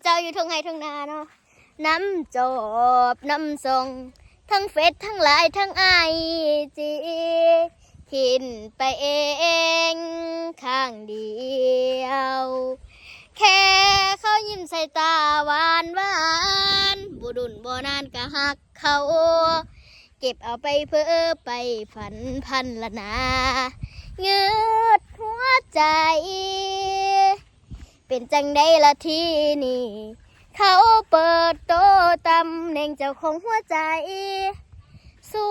ເຈົ້າຢູ່ທົ່ງໄຮ່ທົ່ງນາເນາະ ນຳຈອບນຳຊ່ອງ ທັງເຟສທັງໄລນ໌ທັງໄອຈີ ຄິດໄປເອງຂ້າງດຽວ ແຄ່ເຂົາຍິ້ມສາຍຕາຫວານໆ ບໍ່ດົນບໍ່ນານກະຮັກ ເຂົາ ເກັບເອົາໄປເພີ້ໄປຝັນພັນລະນາ ງືດຫົວໃຈ ເປັນຈັ່ງໃດລະທີນີ້ ເຂົາເປີດໂຕຕຳແໜ່ງເຈົ້າຂອງຫົວໃຈ ສຸ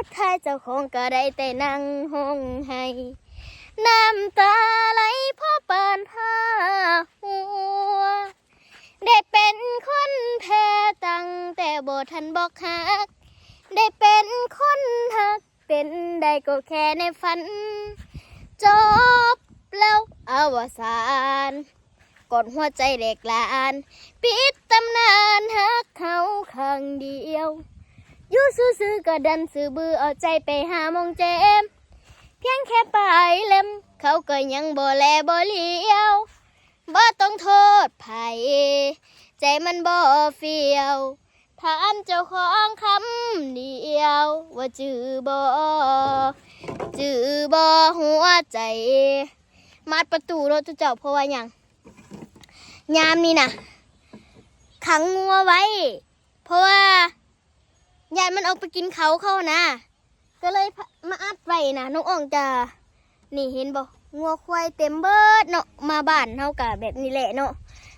ດທ້າຍເຈົ້າຂອງກໍໄດ້ແຕ່ນັ່ງຮ້ອງໄຫ້ ນ້ຳຕາໄຫຼພໍປານພາຫົວ ໄດ້ເປັນຄົນແພ້ຕັ້ງແຕ່ບໍ່ທັນບອກຮັກ ໄດ້ເປັນຄົນຮັກ ເປັນໄດ້ກໍແຄ່ໃນຝັນ ຈົບແລ້ວອະວະສານ ກ່ອນຫົວໃຈແຫຼກລານ ປິດຕຳນານຮັກເຮົາຄັ້ງດຽວ ຢູ່ຊື່ໆກໍດັນຊື່ບື້ ເອົາໃຈໄປຫາໝອງແຈມ ພຽງແຄ່ປາຍເລັມ ເຂົາກໍຍັງບໍ່ແລບໍ່ຫຼຽວ ບໍ່ຕ້ອງໂທດໃຜ ໃຈມັນບໍ່ຟຽວ ຖາມເຈົ້າຂອງຄຳດຽວ ວ່າຈື່ບໍ່ ຈື່ບໍ່ຫົວໃຈ ມາດປະຕູໂລດເຈົ້າ ເພາະວ່າຫຍັງ ຍາມນີ້ນະ ຂັງງົວໄວ້ ເພາະວ່າຢ້ານມັນອອກໄປກິນເຂົ້າເຂົານະ ກໍເລີຍມາອັດໄວ້ນະ ນ້ອງອອງຈະ ນີ້ເຫັນບໍ່ ງົວຄວາຍເຕັມເບິດເນາະ ມາບ້ານເຮົາກະແບບນີ້ແຫຼະເນາະ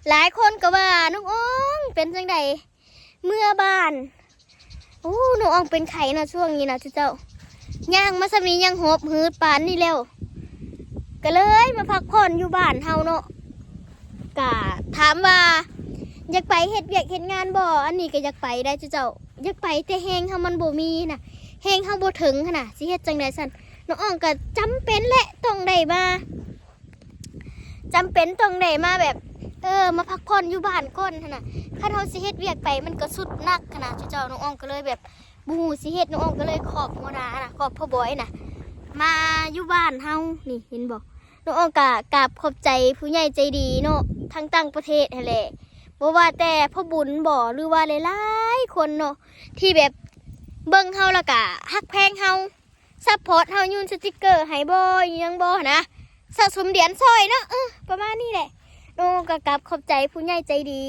ຫຼາຍຄົນກໍວ່ານ້ອງອອງເປັນຈັ່ງໃດ ເມືອບ້ານ ໂອ້ ນ້ອງອອງເປັນໄຂ້ເນາະຊ່ວງນີ້ນະເຈົ້າ ຍ່າງມາສ່ຳນີ້ຍັງຫອບຫືດປານນີ້ແລ້ວ ກໍເລີຍມາພັກຜ່ອນຢູ່ບ້ານເຮົາເນາະ ກະຖາມວ່າຢາກໄປເຮັດວຽກເຮັດງານບໍ່ ອັນນີ້ກໍຢາກໄປໄດ໋ເຈົ້າ ຢາກໄປແຕ່ແຮງເຮົາມັນບໍ່ມີນະ ແຮງເຮົາບໍ່ເຖິງຫັ້ນນະ ຊິເຮັດຈັ່ງໃດຊັ້ນ ນ້ອງອອງກໍຈຳເປັນແຫຼະ ຕ້ອງໄດ້ມາ ຈຳເປັນຕ້ອງໄດ້ມາແບບ ເອີ ມາພັກຜ່ອນຢູ່ບ້ານກ່ອນຫັ້ນນະ ຄັນເຮົາຊິເຮັດວຽກໄປມັນກໍສຸດໜັກຫັ້ນນະເຈົ້າ ນ້ອງອອງກໍເລີຍແບບບໍ່ຮູ້ຊິເຮັດ ນ້ອງອອງກໍເລີຍຂອບຫົວໜ້ານະ ຂອບພໍ່ບອຍນະ ມາຢູ່ບ້ານເຮົານີ້ ເຫັນບໍ່ ນ້ອງອອງກະກາບຂອບໃຈຜູ້ໃຫຍ່ໃຈດີເນາະ ທັງຕ່າງປະເທດຫັ້ນແຫຼະ ບໍ່ວ່າແຕ່ພໍ່ບຸນບໍ ຫຼືວ່າຫຼາຍໆຄົນເນາະ ທີ່ແບບເບິ່ງເຮົາແລ້ວກະຮັກແພງເຮົາ ຊັບພອດເຮົາ ຍື່ນສະຕິກເກີໃຫ້ບໍ ອີ່ຫຍັງບໍຫັ້ນນະ ສະສົມຫຼຽນຊ່ອຍເນາະ ເອີ ປະມານນີ້ແຫຼະ ນ້ອງອອງກະກາບຂອບໃຈຜູ້ໃຫຍ່ໃຈດີ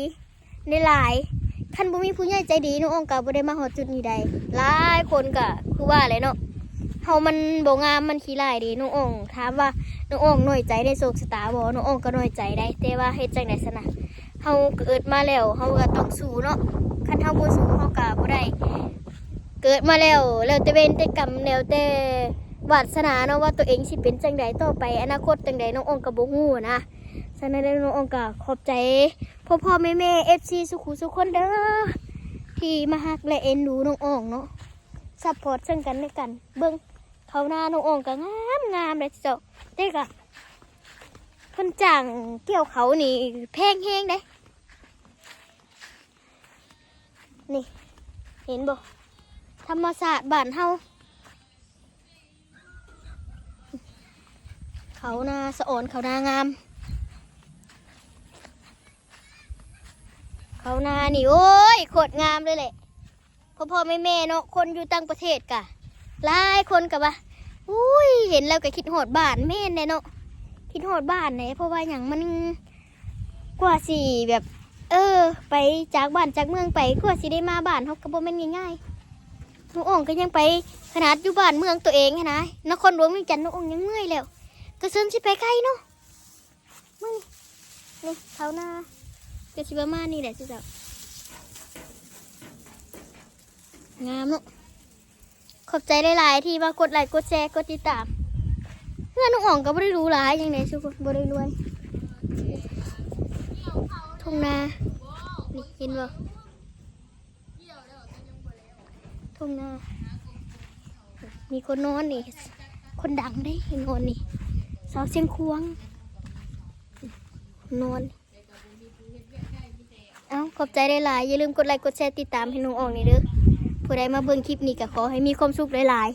ຫຼາຍໆ ຄັນບໍ່ມີຜູ້ໃຫຍ່ໃຈດີ ນ້ອງອອງກໍບໍ່ໄດ້ມາຮອດຈຸດນີ້ໄດ້ ຫຼາຍຄົນກໍຄືວ່າແຫຼະເນາະ ເຮົາມັນບໍ່ງາມ ມັນຂີ້ຮ້າຍເດ້ ນ້ອງອອງ ຖາມວ່ານ້ອງອອງນ້ອຍໃຈໃນໂຊກຊະຕາບໍ່ ນ້ອງອອງກໍນ້ອຍໃຈໄດ໋ ແຕ່ວ່າເຮັດຈັ່ງໃດຊັ້ນນະ ເຮົາເກີດມາແລ້ວ ເຮົາກໍຕ້ອງສູ້ເນາະ ຄັນເຮົາບໍ່ສູ້ ເຮົາກໍບໍ່ໄດ້ ເກີດມາແລ້ວ ແລ້ວແຕ່ເວນແຕ່ກຳ ແລ້ວແຕ່ວາດສະໜາເນາະ ວ່າຕົວເອງຊິເປັນຈັ່ງໃດຕໍ່ໄປ ອະນາຄົດຈັ່ງໃດ ນ້ອງອອງກໍບໍ່ຮູ້ນະ ສະນັ້ນແລ້ວນ້ອງອອງກໍຂອບໃຈພໍ່ໆແມ່ໆ ເອັຟຊີ ສູ່ຄູ່ສູ່ຄົນເດີ ທີ່ມາຮັກ ແລະ ເອັນດູນ້ອງອອງເນາະ ຊັບພອດເຊິ່ງກັນແລະກັນ ເບິ່ງ ເຂົ້ານານ້ອງອອງກໍງາມໆເດ້ເຈົ້າ ແຕ່ກໍເພິ່ນຈ້າງກ່ຽວເຂົ້ານີ້ແພງແຮງເດ້ ນີ້ ເຫັນບໍ່ ທຳມະຊາດບ້ານເຮົາ ເຂົ້ານາສະອອນ ເຂົ້ານາງາມ ເຂົ້ານານີ້ ໂອ້ຍ ໂຄດງາມເລີຍແຫຼະ ພໍ່ໆແມ່ໆເນາະ ຄົນຢູ່ຕ່າງປະເທດກະ ຫຼາຍຄົນກໍວ່າ ອຸ້ຍ ເຫັນແລ້ວກໍຄິດຮອດບ້ານ ແມ່ນແຫຼະເນາະ ຄິດຮອດບ້ານແຫຼະ ເພາະວ່າຫຍັງ ມັນ ກວ່າຊິແບບ ເອີ ໄປຈາກບ້ານຈາກເມືອງໄປ ກວ່າຊິໄດ້ມາບ້ານເຮົາກໍບໍ່ແມ່ນງ່າຍໆ ນ້ອງອອງກໍຍັງໄປ ຂະໜາດຢູ່ບ້ານເມືອງຕົວເອງຫັ້ນນະ ນະຄອນຫຼວງວຽງຈັນ ນ້ອງອອງຍັງເມື່ອຍແລ້ວ ກໍເຊີນຊິໄປໄກເນາະ ມື້ນີ້ ນີ້ເຂົ້ານາ ກໍຊິປະມານນີ້ແຫຼະ ເຈົ້າ ງາມເນາະ ຂອບໃຈຫຼາຍໆທີ່ມາກົດໄລກົດແຊ ກົດຕິດຕາມ ເຮືອນນ້ອງອອງກໍບໍ່ໄດ້ຫຼູຫຼາຍຫຍັງໃດ ທຸກຄົນ ບໍ່ໄດ້ລວຍ ທົ່ງນາ ນີ້ ເຫັນບໍ່ ທົ່ງນາ ມີຄົນນອນນີ້ ຄົນດັງເດ້ ນອນນີ້ ສາວຊຽງຂວາງ ນອນ ເອົ້າ ຂອບໃຈຫຼາຍໆ ຢ່າລືມກົດໄລກົດແຊ ຕິດຕາມໃຫ້ນ້ອງອອງນີ້ເດີ ຜູ້ໃດມາເບິ່ງຄລິບນີ້ກໍຂໍໃຫ້ມີຄວາມສຸກຫຼາຍ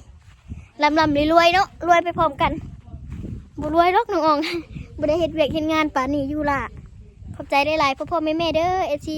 ໆ ລ່ຳໆລວຍໆເນາະ ລວຍໄປພ້ອມກັນ ບໍ່ລວຍດອກນ້ອງອອງ ບໍ່ໄດ້ເຮັດວຽກເຮັດງານປານນີ້ຢູ່ລະ ເ ຂອບໃຈຫຼາຍໆ ພໍ່ໆ ແມ່ໆ ເດີ ເອັຟຊີ.